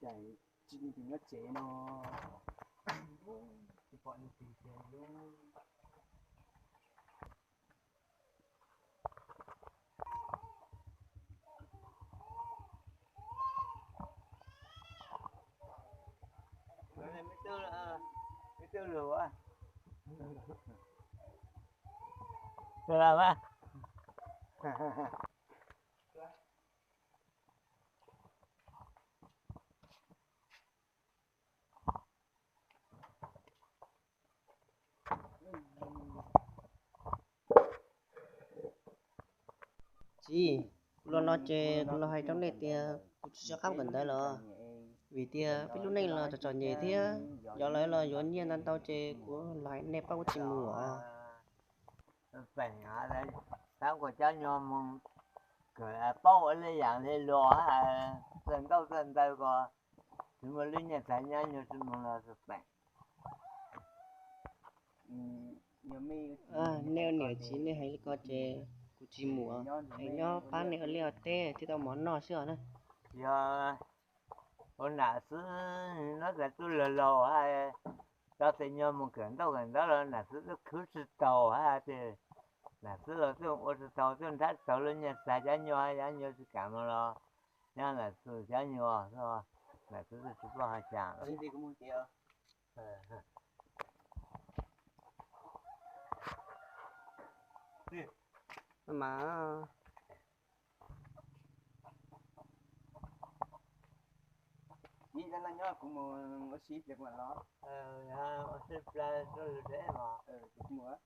Tsis nyob tsev no, tsis pom nws tsev lub. Txiv, kuv los no ces kuv los hais rau nej tias kuv tsis nco qab kawm ntawv los, vim tias peb lub neej los txom txom nyem thiab, yog lawv los yuav nyiaj ntau ntau ces kuv los hais nej pab kuv tsis mus os. Tab kuv cov nyuag mus kawm paub ua li yam li luag, txawj ntaub txawj ntawv ko, tsis muaj lub nyiaj txiag nyob nyuag tsis mus los xwb peem. Nej niam txiv nej hais li ko ces kuv tsis mus, es nyob pab nej ua liaj ua teb thiaj tau mov noj xwb os na. Yog ua nam xwb, nyob txais tub laug laug, cov txiv nyuag mus kawm ntaub kawm ntawv los nam xwb twb khwv tsis taus hab, nam xwb los twb ua tsis tau, twb nrhab tsis tau lub nyiaj txiag, cov nyuag, cov nyuag tsis kam mus los nyob nam xwb, cov nyuag, nam xwb twb tsis paub hais cas. Mas ib no nyob kuv mus ua si ces kuv mam los. Ua si pla rau lwm deb mas kuv mus.